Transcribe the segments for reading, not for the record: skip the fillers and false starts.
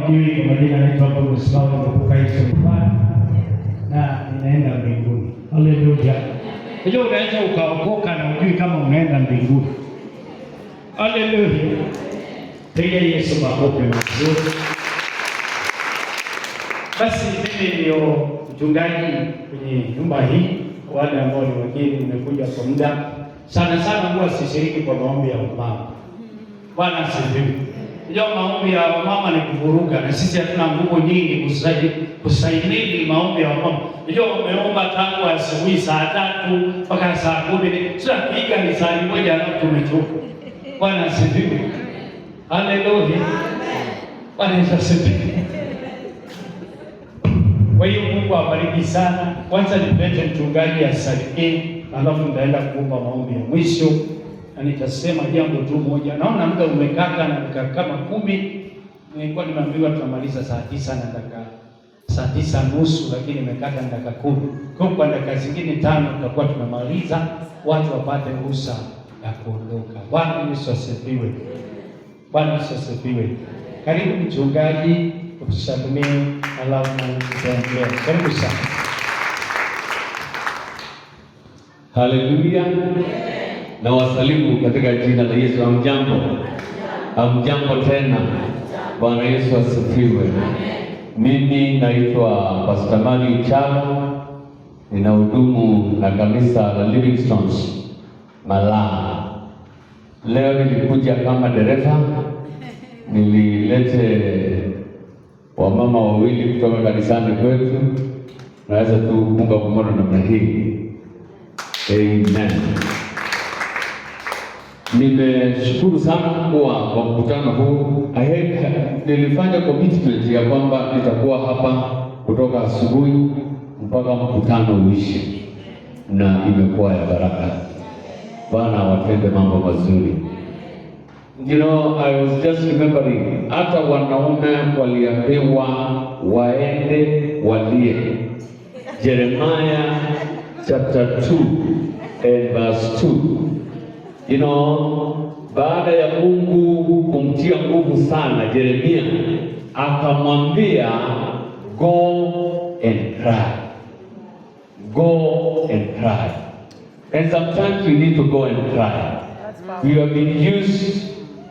Hamjui, kwa majina naitwa Paulus Paul Mpuka na ninaenda mbinguni. Haleluya. Unajua unaweza ukaokoka na ujui kama unaenda mbinguni. Haleluya. Piga Yesu makofi mazuri. Basi mimi ndio mchungaji kwenye nyumba hii. Wale ambao ni wageni, nimekuja kwa muda sana sana, huwa sishiriki kwa maombi ya wamama. Bwana asifiwe. Unajua maombi ya wamama ni kuvuruga, na sisi hatuna nguvu nyingi kusaidia maombi ya wamama. Unajua umeomba tangu asubuhi saa 3 mpaka saa 10, sio piga ni saa 1 alafu tumechoka. Bwana asifiwe. Haleluya. Bwana Yesu asifiwe. Kwa hiyo Mungu awabariki sana. Kwanza nilete mchungaji asalimie, alafu nitaenda kuomba maombi ya mwisho na nitasema jambo tu moja. Naona muda umekata na dakika kama 10. Nilikuwa nimeambiwa tutamaliza saa 9 na dakika saa 9:30, lakini imekata na dakika 10. Kwa hiyo kwa dakika zingine 5 tutakuwa tumemaliza, watu wapate ruhusa ya kuondoka. Bwana Yesu asifiwe. Bwana Yesu asifiwe. Karibu mchungaji, utusalimie alafu tutaendelea. Karibu sana. Haleluya. Na wasalimu katika jina la Yesu. Hamjambo? Hamjambo tena. Bwana Yesu asifiwe. Mimi naitwa Pastor Mali Chalo, ninahudumu na kanisa la Livingstones Malaa. Leo nilikuja kama dereva, nililete wamama wawili kutoka kanisani kwetu. Naweza tu kuunga mkono namna hii. Amen. Nimeshukuru sana kuwa kwa mkutano huu. Nilifanya commitment ya kwamba nitakuwa hapa kutoka asubuhi mpaka mkutano uishe, na imekuwa ya baraka. Bwana awatende mambo mazuri. I was just remembering, hata wanaume waliambiwa waende walie. Jeremiah chapter 2 and verse 2. Baada ya Mungu kumtia nguvu sana Jeremia, akamwambia, "Go and cry. Go and cry." And sometimes we need to go and cry. We have been used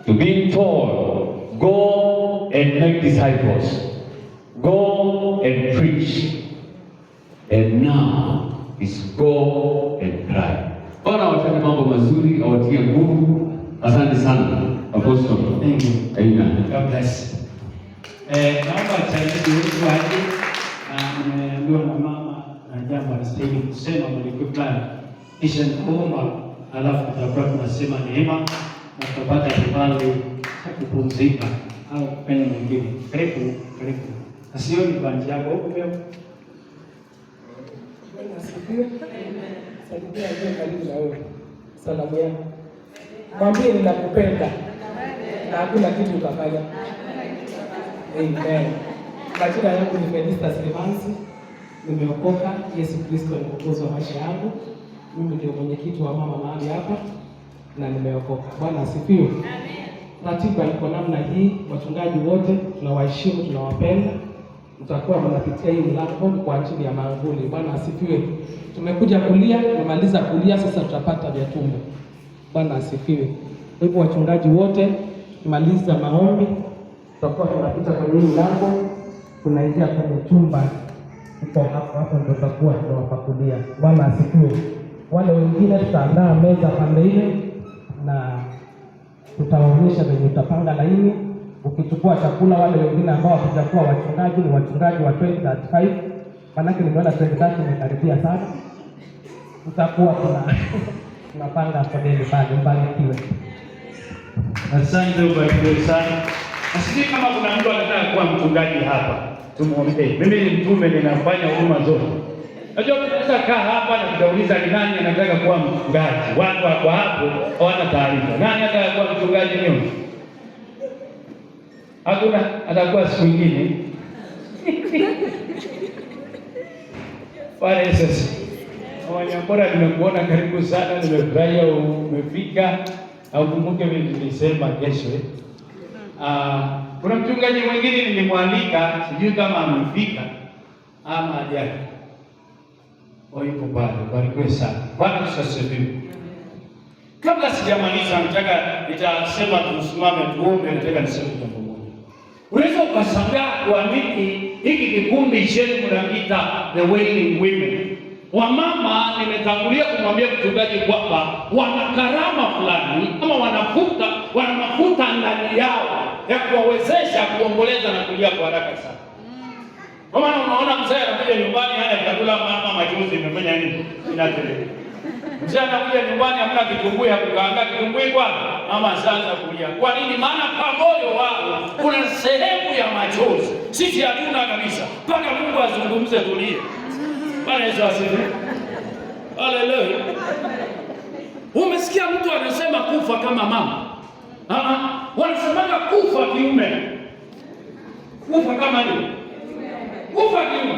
to being told, "Go and make disciples. Go and preach." And now is go and cry. Bwana awatende mambo mazuri, awatie nguvu. Asante sana, Apostle. Thank you. Amen. God bless. Naomba msaidizi wetu aje na nimeambiwa na mama na jambo anastahili kusema mwelekeo fulani, kisha nitaomba, alafu tutakuwa tunasema neema na tutapata kibali cha kupumzika au kufanya mwingine. Karibu, karibu. Asioni banji yako huko leo. Bwana asifiwe. Salimia aliye karibu na wewe. Salamu yako. Mwambie ninakupenda na hakuna kitu utafanya. Amen. Majina yangu ni Felista Silimansi. Nimeokoka. Yesu Kristo ni Mwokozi wa maisha yangu. Mimi ndio mwenyekiti wa mama mahali hapa na nimeokoka. Bwana asifiwe. Ratiba iko namna hii. Wachungaji wote tunawaheshimu, tunawapenda. Mtakuwa mnapitia hii mlango kwa ajili ya maanguli. Bwana asifiwe. Tumekuja kulia, tumemaliza kulia, sasa tutapata vya tumbo. Bwana asifiwe. Kwa hivyo wachungaji wote tukimaliza maombi, tutakuwa tunapita kwenye hii mlango, tunaingia kwenye chumba iko hapo hapo, ndio tutakuwa tunawapakulia. Bwana asifiwe. Wale wengine tutaandaa meza pande ile na tutawaonyesha venye utapanga laini. Ukichukua chakula, wale wengine ambao hatujakuwa wachungaji ni wachungaji wa 2035, manake nimeona 2030 imekaribia sana, tutakuwa tunapanga foleni pale. Mbarikiwe. Asante, ubarikiwe sana. Na sijui kama kuna mtu anataka kuwa mchungaji hapa, tumuombee. Mimi ni mtume, ninafanya huduma zote. Najua tunaweza kaa hapa na tutauliza ni nani anataka kuwa mchungaji. Watu wako hapo hawana taarifa. Nani anataka kuwa mchungaji leo? Hakuna, atakuwa siku nyingine. Bwana Yesu asifiwe. Wanyambora, nimekuona karibu sana, nimefurahia umefika. Na ukumbuke vile nilisema kesho. Kuna mchungaji mwingine nilimwalika, sijui kama amefika ama hajaja. Yupo pale, barikiwe sana. Bwana Yesu asifiwe. Kabla sijamaliza, nataka nitasema tusimame tuombe. Nataka niseme jambo moja. Unaweza ukashangaa kwa nini hiki kikundi chenu mnakiita the Wailing Women. Wamama, nimetangulia kumwambia mchungaji kwamba wana karama fulani ama wana mafuta ndani yao ya kuwawezesha kuomboleza na kulia kwa haraka sana. Kwa maana unaona mzee anakuja nyumbani hana chakula, mama machozi imefanya nini? Inateremka. Mzee anakuja nyumbani hamna kitunguu ya kukaanga, kitunguu kwa mama ashaanza kulia. Kwa nini? Maana kwa moyo wao kuna sehemu ya machozi. Sisi hatuna kabisa. Mpaka Mungu azungumze tulie. Bwana Yesu asifiwe. Haleluya. Umesikia mtu anasema kufa kama mama? Ah, wanasemaga kufa kiume. Kufa kama nini? Kufa kiume.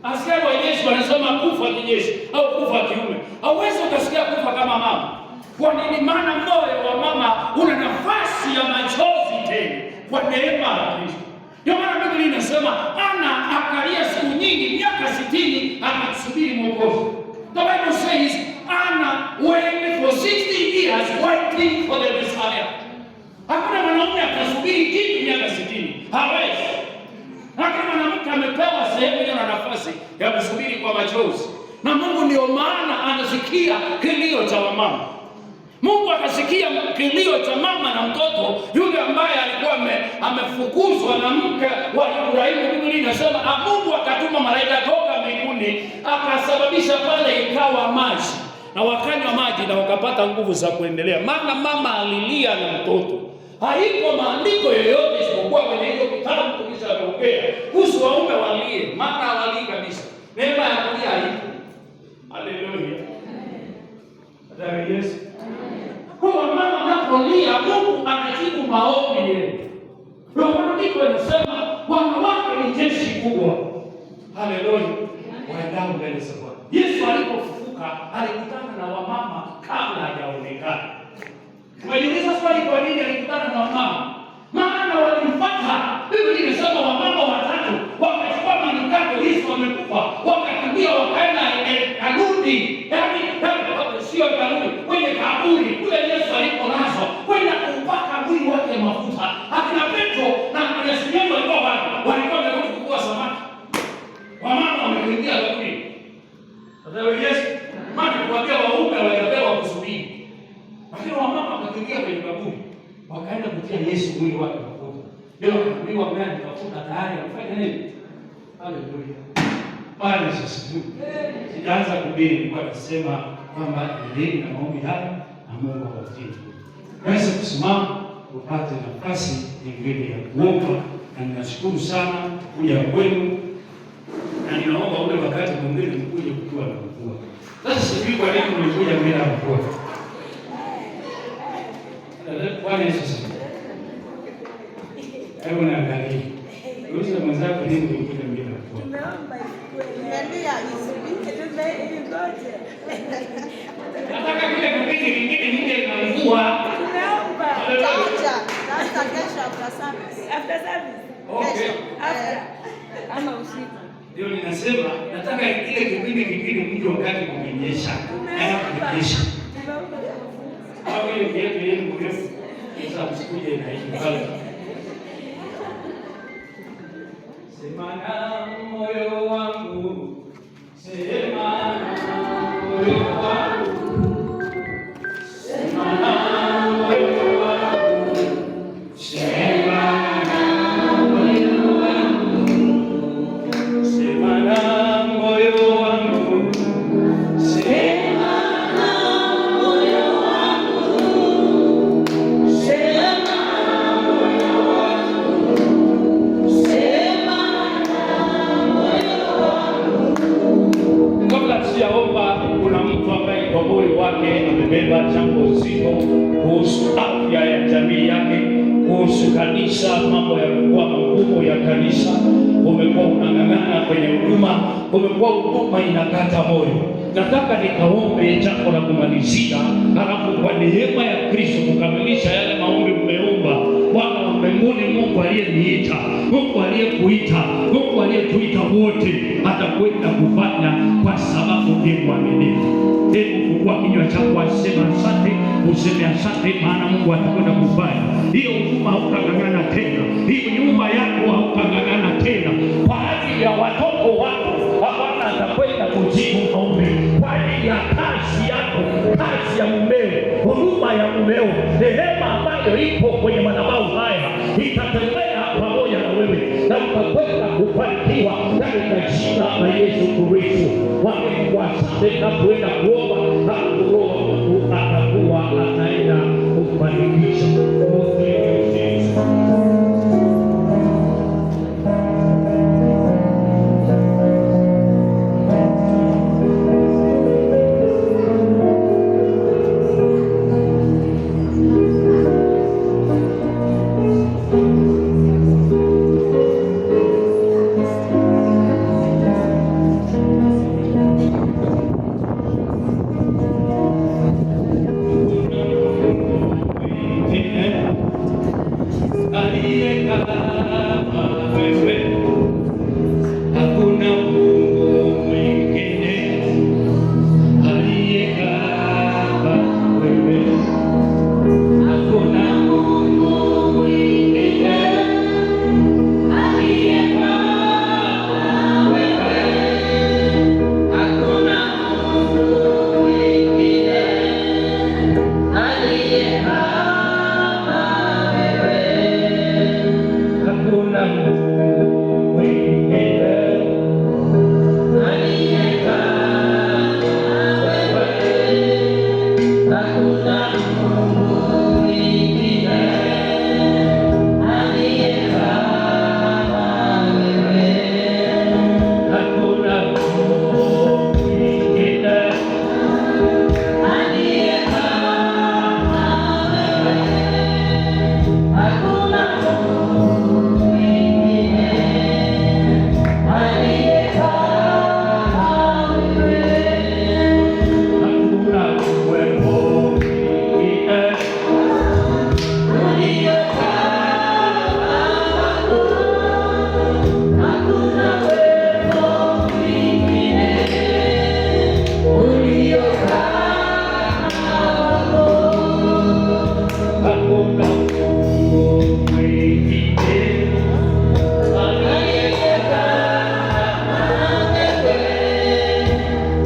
Askari wa jeshi wanasema kufa kijeshi au kufa kiume. Hauwezi ukasikia kufa kama mama. Kwa nini? Maana moyo wa mama una nafasi ya machozi tena kwa neema ya Kristo. Ndio maana Biblia inasema Ana akalia siku nyingi, miaka 60, akasubiri Mwokozi. The Bible says Anna waited for 60 years waiting for the Messiah. Hakuna mwanaume atasubiri kitu miaka 60. Hawezi. Lakini mwanamke amepewa sehemu hiyo na nafasi ya kusubiri kwa machozi, na Mungu ndio maana anasikia kilio cha wamama. Mungu akasikia kilio cha mama na mtoto yule ambaye alikuwa amefukuzwa na mke wa Ibrahimu. Biblia inasema Mungu akatuma malaika toka mbinguni akasababisha pale ikawa maji, na wakanywa maji na wakapata nguvu za kuendelea, maana mama alilia na mtoto. Haiko maandiko yoyote isipokuwa kwenye hiyo kitabu tulishaongea kuhusu waume walie, maana hawalii kabisa. Neema ya kulia haipo. Haleluya. Hata Yesu. Kwa mama mnapolia, Mungu anajibu maombi yenu. Ndio maandiko yanasema wanawake ni jeshi kubwa. Haleluya. Waendao mbele za Bwana. Yesu alipofufuka alikutana na wamama kabla hajaonekana. Umejiuliza swali, kwa nini alikutana na wamama? Maana walimfuata. Biblia inasema wamama watatu wakachukua manukato, Yesu amekufa, wakakimbia wakaenda hekaluni, yaani sio hekaluni, kwenye kaburi kule Yesu alipolazwa, kwenda kuupaka mwili wake mafuta. Akina Petro na akina Simoni walikuwa wapi? Walikuwa wamerudi kuvua samaki. Wamama wamekimbia kaburi. Sasa Yesu, maana kuambia waume hawajapewa kusubiri. Lakini wamama wakakimbia kwenye kaburi, wakaenda kutia Yesu mwili wake mafuta. Leo wakaambiwa mimi mafuta tayari amefanya nini? Haleluya. Bwana Yesu asifiwe. Sijaanza kuhubiri, nilikuwa nasema kwamba endeleeni na maombi haya na Mungu awatie. Naweza kusimama upate nafasi nyingine ya kuomba, na ninashukuru sana kuja kwenu, na ninaomba ule wakati mwingine mkuje kukiwa na mvua. Sasa sijui kwa nini mlikuja bila mvua. Bwana Yesu asifiwe. Hebu niangalie. Uliza mwenzako nini ulikuja bila mvua. Tumeomba isikue. Tumelia isipite, tumeingoje. Nataka kile kipindi kingine nije na mvua. Tumeomba. Taja. Sasa kesho after service. After service. Okay. Kesho. After. Ama usiku. Ndio ninasema nataka kile kipindi kingine mje wakati kumenyesha. Naenda kunyesha. Tumeomba. Au ile yetu yenu mrefu. Sasa msikuje na hii pale. Sema na moyo wangu. Sema na moyo wangu. Sema na moyo wangu. Sema na moyo wangu. Sema na moyo wangu. Sema na moyo wangu. Sema na moyo wangu. Sema na moyo wangu. Kabla sijaomba, kuna mtu ambaye kwa moyo wake amebeba jambo zito kuhusu afya ya jamii yake, kuhusu kanisa. Mambo yamekuwa magumu ya kanisa, umekuwa unang'ang'ana kwenye huduma, umekuwa huduma inakata moyo. Nataka nikaombe jambo la kumalizia, halafu kwa neema ya Kristo kukamilisha yale maombi mmeomba. Bwana wa mbinguni, Mungu Mungu aliyeniita, Mungu aliyekuita, Mungu aliyetuita wote atakwenda kufanya, kwa sababu ni mwaminifu. Hebu fungua kinywa chako, asema asante, useme asante, maana Mungu atakwenda kufanya. Hiyo huduma hautang'ang'ana tena, hiyo nyumba yako hautang'ang'ana tena, kwa ajili ya watoto wako Bwana atakwenda kujibu maombi, kwa ajili ya kazi yako, kazi ya mumeo, huduma ya mumeo, rehema ambayo ipo kwenye madhabahu haya itatembea pamoja na wewe na utakwenda kufanikiwa katika jina la Yesu Kristo. Mwambie asante napoenda kuomba, na Roho wa Mungu atakuwa ataenda kufanikisha. Oh, thank you, Jesus. Aliye kama wewe, hakuna Mungu mwingine aliye kama wewe, hakuna Mungu mwingine aliye kama wewe, hakuna Mungu mwingine aliye kama wewe, hakuna Mungu mwingine aliye kama wewe, hakuna Mungu mwingine aliye kama wewe, hakuna Mungu mwingine aliye kama wewe, hakuna Mungu mwingine aliye kama wewe, hakuna uwepo mwingine ulio kama wako, hakuna uwepo mwingine ulio kama wako, hakuna Mungu mwingine aliye kama wewe,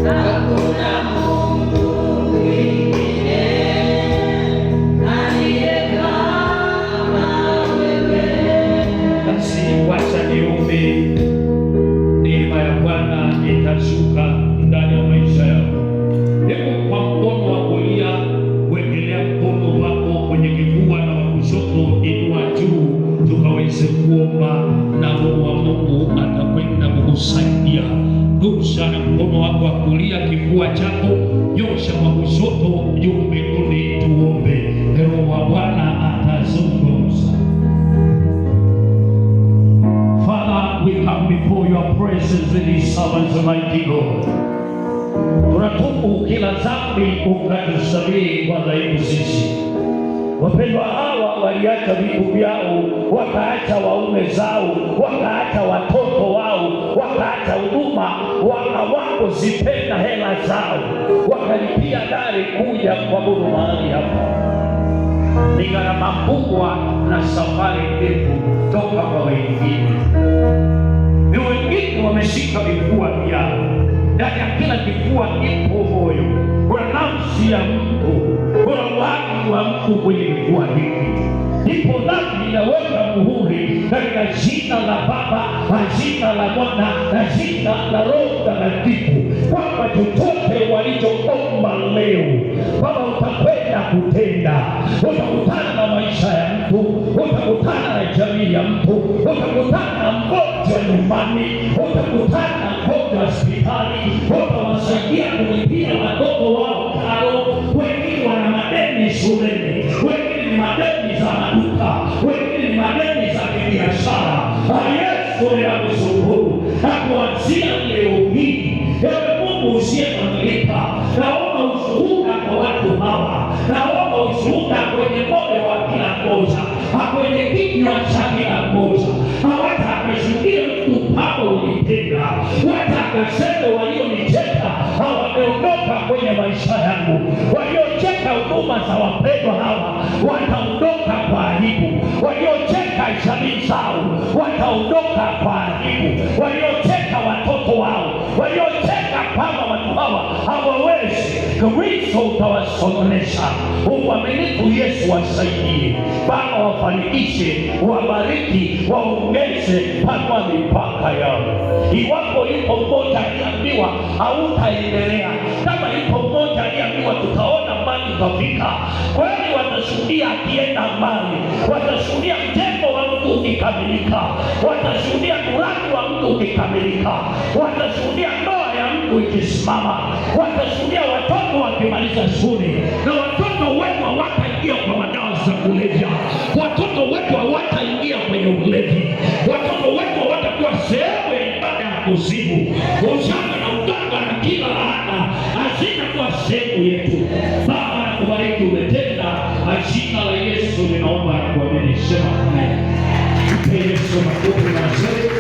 hakuna Mungu mwingine aliye kama wewe. Basi wacha niombe, neema ya Bwana itashuka ndani ya maisha yako. Hebu kwa mkono wa kulia wekelea mkono wako kwenye kifua na wa kushoto inua juu, tukaweze kuomba na Roho wa Mungu atakwenda kukusaidia. Gusa na mkono wako wa kulia kifua chako, nyosha kwa kushoto juu mbinguni, tuombe. Roho wa Bwana atazungumza. Father, we come before your presence with these servants, Almighty God. Tunatubu kila dhambi, ukatusamehe kwa dhaifu sisi. Wapendwa hawa waliacha vitu vyao, wakaacha waume zao, wakaacha watoto wao, wakaacha huduma, hawakuzipenda hela zao, wakalipia gari kuja kuabudu mahali hapa. Ni gharama kubwa na safari ndefu toka kwa wengine. Ni wengine wameshika vifua vyao, ndani ya kila kifua ipo moyo, kuna nafsi ya mtu, kuna uhai wa mtu kwenye kifua hiki. Ndipo dhambi inaweka muhuri katika jina la Baba na jina la Mwana na jina la Roho Mtakatifu, kwamba chochote walichoomba leo, Baba utakwenda kutenda. Utakutana na maisha ya mtu, utakutana na jamii ya mtu, utakutana na mgonjwa nyumbani, utakutana na mgonjwa hospitali, utawasaidia kulipia watoto wao karo. Wengine wana madeni shuleni, wengine ni madeni za maduka, wengine ni madeni za kibiashara. Yesu, ninakushukuru na kuanzia leo hii, ewe Mungu usiyebadilika, naomba ushuhuda kwa watu hawa, naomba ushuhuda kwenye moyo wa kila mmoja, kwenye kinywa cha kila Huduma za wapendwa hawa wataondoka kwa aibu, waliocheka jamii zao wataondoka kwa aibu, waliocheka watoto wao, waliocheka kwamba watu hawa hawawezi, Kristo utawasongesha. Uaminifu Yesu wasaidie Baba, wafanikishe, wabariki, waongeze, panua mipaka yao. Iwapo yupo mmoja aliambiwa hautaendelea, kama yupo mmoja aliambiwa tutaona mbali utafika, kweli watashuhudia akienda mbali, watashuhudia mjengo wa mtu ukikamilika, watashuhudia mradi wa mtu ukikamilika, watashuhudia ndoa ya mtu ikisimama, watashuhudia watoto wakimaliza shule, na watoto wetu hawataingia kwa madawa za kulevya, watoto wetu hawataingia kwenye ulevi, watoto wetu hawatakuwa sehemu ya ibada ya kuzimu. Ushanga na uganga na kila laana hazitakuwa sehemu yetu. Baba, nakubariki, umetenda. Kwa jina la Yesu ninaomba na kuamini, sema amen. Mpe Yesu makofi mazuri.